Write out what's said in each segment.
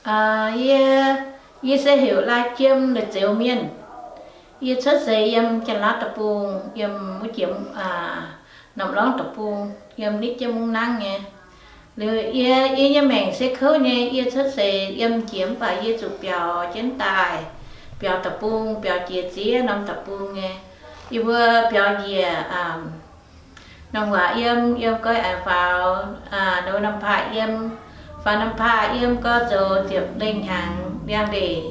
Yie, yie se heuc Lai Jiem, Leiz Zeuz mienh. Yie cuotv seix yiem Janx-Laauv deic-bung, yiem wuov jiex norm lorngx deic-bung, yiem nitv jienv mungv nangv nyei. Liuz yie, yie nyei maengc se kouv nyei. Yie cuotv seix yiem jiex mv baac yie zuqc biaux jienv daaih, biaux deic-bung, biaux jiex ziex norm deic-bung nyei. Yie mbuo biaux njiec norm waac yiem, yiem goiv aengx faaux, ndo norm paav yiem, faaux norm paav yiem gorx zoux ziepc lengh hnyangx ndiangx-ndeic.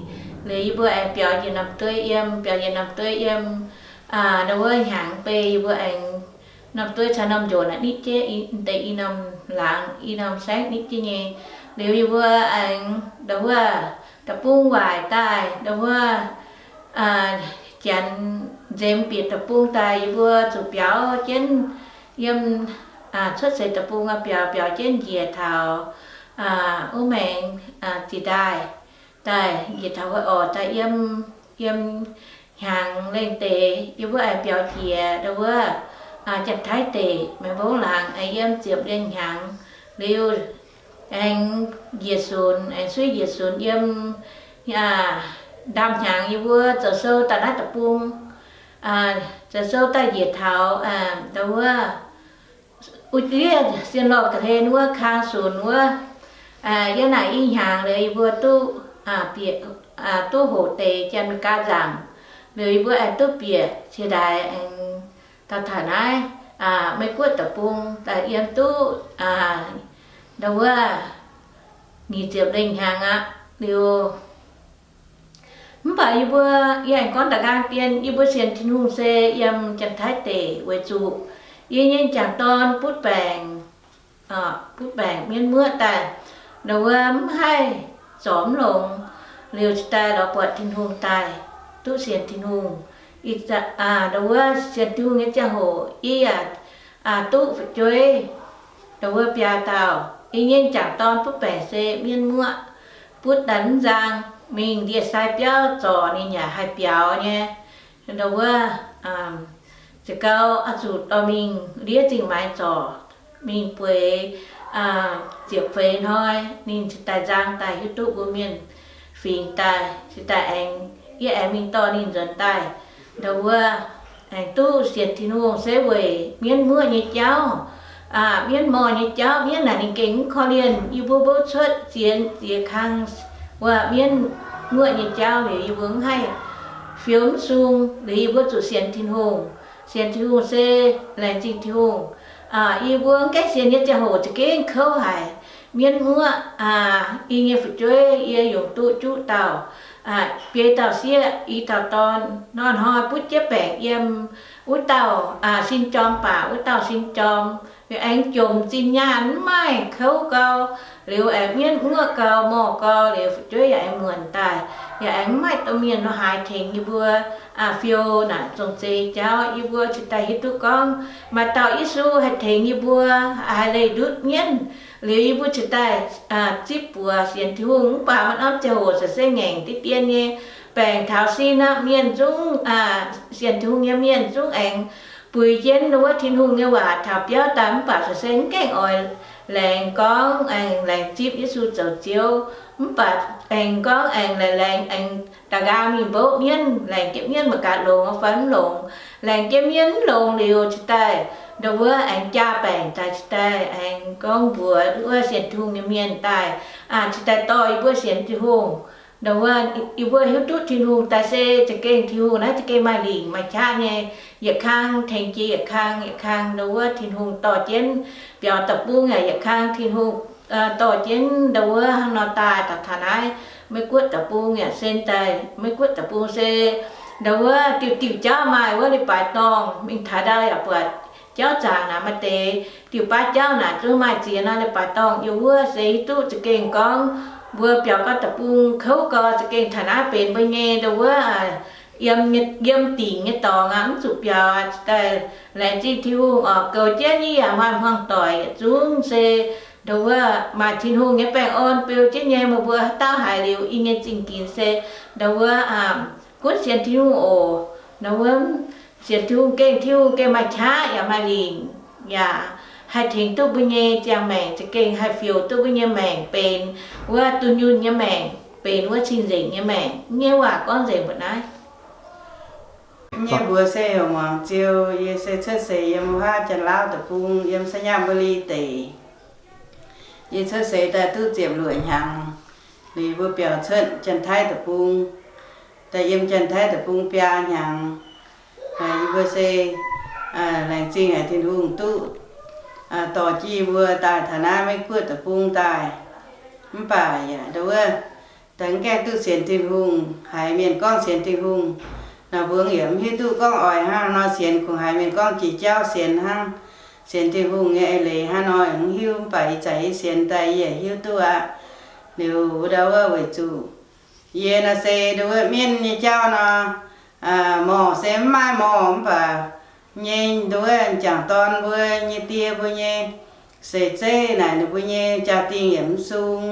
Liuz yie mbuo aengx biaux njiec norm dueiv yiem, biaux njiec norm dueiv yiem, ndo wuov hnyangx bei yie mbuo aengx norm dueiv caux norm njoux naaic nitv jienv, deix i norm laangz i norm saengv nitv jienv nyei. Liuz yie mbuo aengx ndo wuov deic-bung waaic daaih, ndo wuov janx nzemx bieqc deic-bung daaih, yie mbuo zuqc biaux jienv yiem cuotv seix deic-bung biaux, biaux jienv njiec taux wuov maengx ziex ndaaih daaih, njiec taux wuov orqc daaih yiem, yiem hnyangx lengh deix yie mbuo aengx biaux jiex ndo wuov Janx-Taiv deic, maengx mbong laangz aengx yiem ziepc lengh hnyangx. Liuz aengx njiec sunx, aengx suiv njiec sunx yiem ndaamv-hnyangx yie mbuo zoux sou daaih naaiv deic-bung, zoux sou daaih njiec taux ndo wuov uv liev sien lorh ga'hlen wuov kang sunx wuov. Yiem naaic i hnyangx liuz yie mbuo duqv bieqc, duqv hoqc deix Janx-Meigaa nzaangc. Liuz yie mbuo aengx duqv bieqc cie ndaaix aengx taux taux naaiv Meiv Guoqv deic-bung daaih yiem duqv ndo wuov nyic ziepc lengh hnyangx aqv. Liuz mv baac yie mbuo, yie aengx gorngv da'nqaang dien, yie mbuo sienx Tin-Hungh se yiem Janx-Taiv deic weic zuqc yie nyei m'jangc dorn butv baengc, butv baengc mienv muoqv daaih, ndo wuov mv haih zorc mv longx. Liuz cingx daaih lorz buatc Tin-Hungh daaih duqv sienx Tin-Hungh. Ndo wuov sienx Tin-Hungh nyei ziangh hoc yie yaac duqv fu'jueiv, ndo wuov biaa dauh. Yie nyei m'jangc dorn butv baengc se mienv muoqv, butv daaih mv nzang, mingh ndie-sai biauv zorc ninh yaac haih biaux nyei. Ndo wuov ziouc gau oix zuqc dorh mingh ndiev zingh maaiz zorc, mingh bueix ziepc feix hnoi ninh cingx daaih nzang daaih hiuv duqv mbuo mienh fingx daaih, cingx daaih aengx, yie aengx mingh dorh ninh nzuonx daaih. Ndo wuov aengx duqv sienx Tin-Hungh se weic mienv muoqv nyei jauv. Mienv morh nyei jauv, mienv naaic ninh gengh mv korv-lienh yie mbuo, mbuo cuotv ziex, ziex kang wuov mienv muoqv nyei jauv liuz yie mbuo mv haih fiou mv sung. Liuz yie mbuo zuqc sienx Tin-Hungh. Sienx Tin-Hungh se laengz zingh Tin-Hungh. Yie mbuo mv gaengh sienx nyei ziangh hoc za'gengh kouv haic. Mienv muoqv, yie nyei fu'jueiv yie yungz duqv juqv dauh, biei dauh sieqv, i dauh dorn. Hnoi-hnoi butv jienv baengc yiem, wuov dauh sin jorm baac wuov dauh sin jorm. Liuz aengx jomc zinh nyaanh mv maaih kouv gau, liuz aengx mienv muoqv gau, morh gau, liuz fu'jueiv yaac aengx muonc daaih, yaac aengx mv maaih domh mienh nor haaix tengx yie mbuo fiou naaic zong-zei jauv. Yie mbuo cingx daaih hiuv duqv gorngv maaih dauh Yesu haih tengx yie mbuo, haih leih ndutv mienv. Liuz yie mbuo cingx daaih zipv buoz sienx Tin-Hungh. Mv baac maaih norm ziangh hoc se ngaengc diqv dien nyei, baengc taux sin aqv, mienh zungv, sienx Tin-Hungh nyei mienh zungv aengx buix jienv wuov Tin-Hungh nyei waac taux biauv daaih, mv baac se mv gaengh oix laengz gorngv aengx laengz zipv Yesu zoux Ziouv. Mv baac aengx gorngv aengx laengz, laengz, aengx da'nqaang mingh mbouv mienv, laengz jienv mienv mangc gaax longx fai mv longx. Laengz jienv mienv mv longx liuz cingx daaih ndo wuov aengx jaa baengc daaih, cingx daaih aengx gorngv mbuox wuov sienx Tin-Hungh nyei mienh daaih, cingx daaih dorh yie mbuo sienx Tin-Hungh. Ndo wuov yie mbuo hiuv duqv Tin-Hungh daaih se za'gengh Tin-Hungh naaiv za'gengh maaih lingc maaih qaqv nyei. Yietc kang tengx jiex yietc kang, yietc kang ndo wuov Tin-Hungh dorh jienv biaux deic-bung yaac yietc kang Tin-Hungh dorh jienv ndo wuov hnangv nor daaih taux taux naaiv Meiv Guoqv deic-bung yaac sen daaih. Meiv Guoqv deic-bung se ndo wuov diuh diuh jauv maaih wuov leiz-baaix dorngh, mingh taux ndau yaac buatc jauv zaangc naaic maaih deix diuh baav jauv naaic zungv maaih ziex norm leiz-baaix dorngh. Yie wuov se hiuv duqv za'gengh gorngv mbuo biaux gau deic-bung kouv gau za'gengh taux naaiv benx mbuo nyei ndo wuov yiem, yiem dingc nyei dorngx aqv, mv zuqc biaux aqv. Cingx daaih laengz zingh Tin-Hungh oc. Goux jienv yie yaac maaih hmuangx doic yietc zungv se ndo wuov maaih Tin-Hungh nyei baengh orn beu jienv nyei. Meih mbuo haaix dauh haiz liuz yie nyei zingh ginx se ndo wuov gunv sienx Tin-Hungh oc. Ndo wuov sienx Tin-Hungh gengh, Tin-Hungh gengh maaih qaqv yaac maaih lingc yaac haih tengx duqv mbuo nyei ziangh maengc, za'gengh haih fioux duqv mbuo nyei maengc benx wuov dunh yunh nyei maengc, benx wuov cing-nzengc nyei maengc. Nyei waac gorngv nzengc mbuo naaiv. Nyei mbuox se heuc Muangz Ziou. Yie se cuotv seix yiem wuov Janx-Laauv deic-bung, yiem Sainyabuli deic. Yie cuotv seix daaih duqv ziepc luoqc hnyangx, liuz mbuo biaux cuotv Janx-Taiv deic-bung, daaih yiem Janx-Taiv deic-bung biaa hnyangx. Yie mbuo se laengz zingh haic Tin-Hungh duqv dorh jienv mbuo daaih taux naaiv Meiv Guoqv deic-bung daaih. Mv baac yaac ndau wuov, daaih mv gaengh duqv sienx Tin-Hungh. Haiz mienh gorngv sienx Tin-Hungh, naaic mbuo yaac mv hiuv duqv gorngv oix hnangv nor sienx. Kungx haiz mienh gorngv jiex jauv sienx hnangv, sienx Tin-Hungh nyei eix leiz hnangv nor mv hiuv. Mv baac ih zanc yie sienx daaih yie yaac hiuv duqv aqv. Liuz ndau wuov weic zuqc yie nor se ndau wuov mienv nyei jauv nor, morc se mv maaih morc, mv baac nyei ndau wuov m'jangc dorn mbuo nyei die mbuo nyei seix zeiv naaic ninh mbuo nyei jaa-dingh yaac mv sung.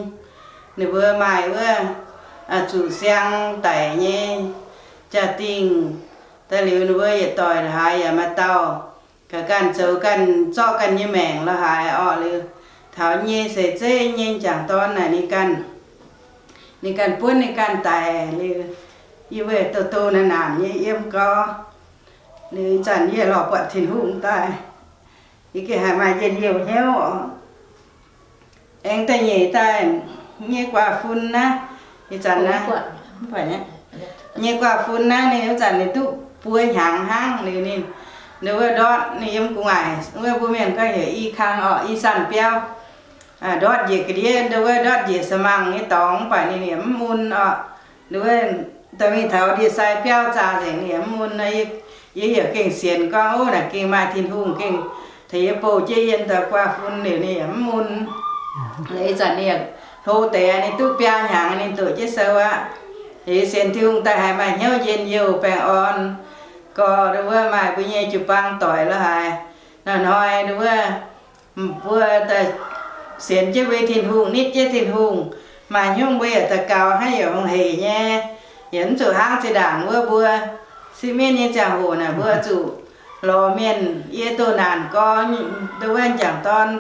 Ninh mbuo maaih wuov zuqc siang daic nyei jaa-dingh. Daaih liuz ninh mbuo yietc doic haaix yaac maaih dauh gaax ganh zoux ganh zorqv ganh nyei maengc lorz haaix orqc. Liuz taux nyei seix zeiv nyei m'jangc dorn naaic ninh ganh, ninh ganh buonv ninh ganh daic. Liuz yie mbuo douz-douz naanc naanc nyei yiem gau. Liuz ih zanc yie lorz buatc Tin-Hungh daaih, yie gengh haiz maaih njien-youh hnyouv oc. Aengx da'nyeic daaih nyei guaax fun naaiv, ih zanc naaiv, nyei guaax fun naaiv ninh wuov zanc ninh duqv buo hnyangx hnangv. Liuz ninh, ninh wuov ndortv ninh yiem gu'nguaaic wuov mbuo mienh gorngv heuc i kang orqc, i sanh biauv. Ndortv njiec ga'ndiev, ndau wuov ndortv njiec สมัคร nyei dorngx, mv baac ninh yaac mv mun orqc. Ndau wuov, daaih mingh taux ndie-sai biauv zaah nzengc, ninh yaac mv mun. Yie yaac gengh sienx gorngv, ov, naaic gengh maaih Tin-Hungh gengh tengx yie bouh jienv yie dauh guaax fun liuz ninh yaac mv mun. Ih zanc ninh yaac hlo deix, ninh duqv biaa hnyangx ninh doqc jienv sou aqv. Yie sienx Tin-Hungh daaih haiz maaih hnyouv njien-youh baengh orn. Gorx ndau wuov maaih mbuo nyei jiu-baang doic lorz haaix, hnoi-hnoi ndau wuov mbuo daaih sienx jienv mbuo nyei Tin-Hungh, nitv jienv Tin-Hungh, maaih hnyouv mbuo yaac daux gaux hnangv yaac hungh heic nyei. Yaac mv zuqc hnangv zinh ndaangc wuov mbuo sipv mienv nyei ziangh hoc naaic mbuo zuqc lorz mienh yie doh naanc gorx, ndau wuov m'jangc dorn,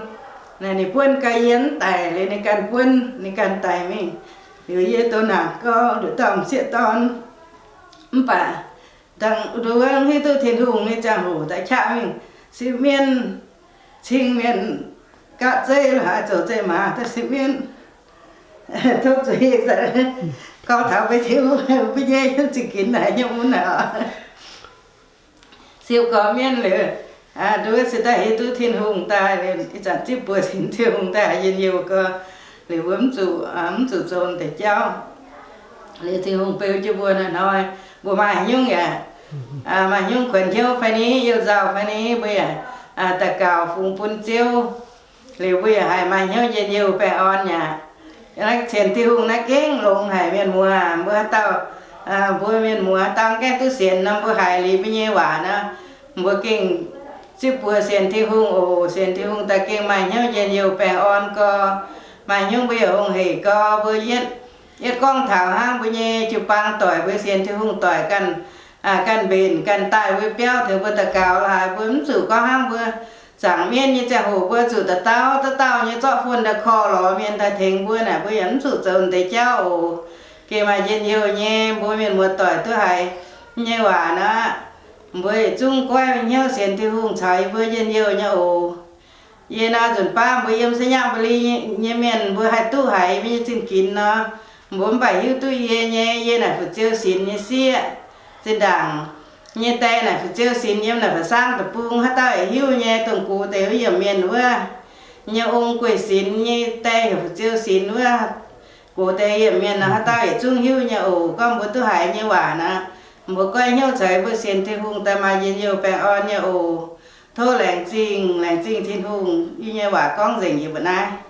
ninh buonv gau yie mv daic, liuz ninh ganh buonv ninh ganh daic mingh. Liuz yie doh naanc gorx, nduqc dauh m'sieqv dorn. Mv baac ndau wuov mv hiuv duqv Tin-Hungh nyei ziangh hoc daaih qaqv mingh sipv mienv, cing mienh, gapv zeiv lorz haaix, zoux zeiv-maaz daaih sipv mienv, tov zuiz gorngv taux mbuo Tin-Hungh, mbuo nyei zingh ginx naaic nyei mun naaic oc. Sipv gorx mienv liuz, ndau wuov se daaih hiuv duqv Tin-Hungh daaih, ih zanc zipv buoz sienx Tin-Hungh daaih njien-youh gau. Liuz mbuo mv zuqc, mv zuqc zoux deix jauv. Liuz Tin-Hungh beu jienv mbuo hnoi-hnoi, mbuo maaih haaix nyungc yaac, maaih haaix nyungc kuonx hnyouv fai ni, youh nzauh fai ni, mbuo yaac daux gaux fungx bun Ziouv. Liuz mbuo yaac haih maaih hnyouv njien-youh baengh orn aqv. Naaiv sienx Tin-Hungh naaiv gengh longx haic mienh muoz. Mbuo haaix dauh, mbuo mienh muoz haaix dauh gaengh duqv sienx nor, mbuo haiz liuz mbuo nyei waac nor, mbuo gengh zipv buoz sienx Tin-Hungh oc. Sienx Tin-Hungh daaih gengh maaih hnyouv njien-youh baengh orn gau. Maaih hnyouv mbuo yaac hungh heic gau. Mbuo yietv, yietv gorngv taux hnangv mbuo nyei jiu-baang doic, mbuo sienx Tin-Hungh doic ganh, ganh mbenc ganh daaih mbuo biauv tengx mbuo daux gaux lorz haaix. Mbuo mv zuqc gorngv hnangv mbuo zaangc mienv nyei ziangh hoc mbuo zuqc dauh dauh dauh dauh nyei zorqv fun daaih korv lorz mienh daaih tengx mbuo naaic, mbuo yaac mv zuqc zoux deix jauv oc. Gengh maaih njien-youh nyei. Mbuo mienh muoz-doic duqv haiz nyei waac nor, mbuo yietc zungv goiv hnyouv sienx Tin-Hungh caux yie mbuo njien-youh nyei oc. Yie nor nzunc baav mbuo yiem ไชยบุรี nyei mienh mbuo haih duqv haiz mbuo nyei zingh ginx nor, mbuo mv baac hiuv duqv yie nyei. Yie naaic fu'ziou sinx nyei sieqv. Zinh ndaangc nyei die naaic fu'ziou sinx yiem naaic Fac Saangv deic-bung, haaix dauh yaac hiuv nyei. Dongh gox deix wuov yiemc mienh wuov nyei ong guei sinx nyei die heuc fu'ziou sinx wuov. Gox deix yiemc mienh nor, haaix dauh yietc zungv hiuv nyei oc. Gorngv mbuo duqv haiz nyei waac nor, mbuo goiv hnyouv caux mbuo sienx Tin-Hungh daaih maaih njien-youh baengh orn nyei oc. Tov laengz zingh, laengz zingh Tin-Hungh. Yie nyei waac gorngv nzengc yie mbuo naaiv.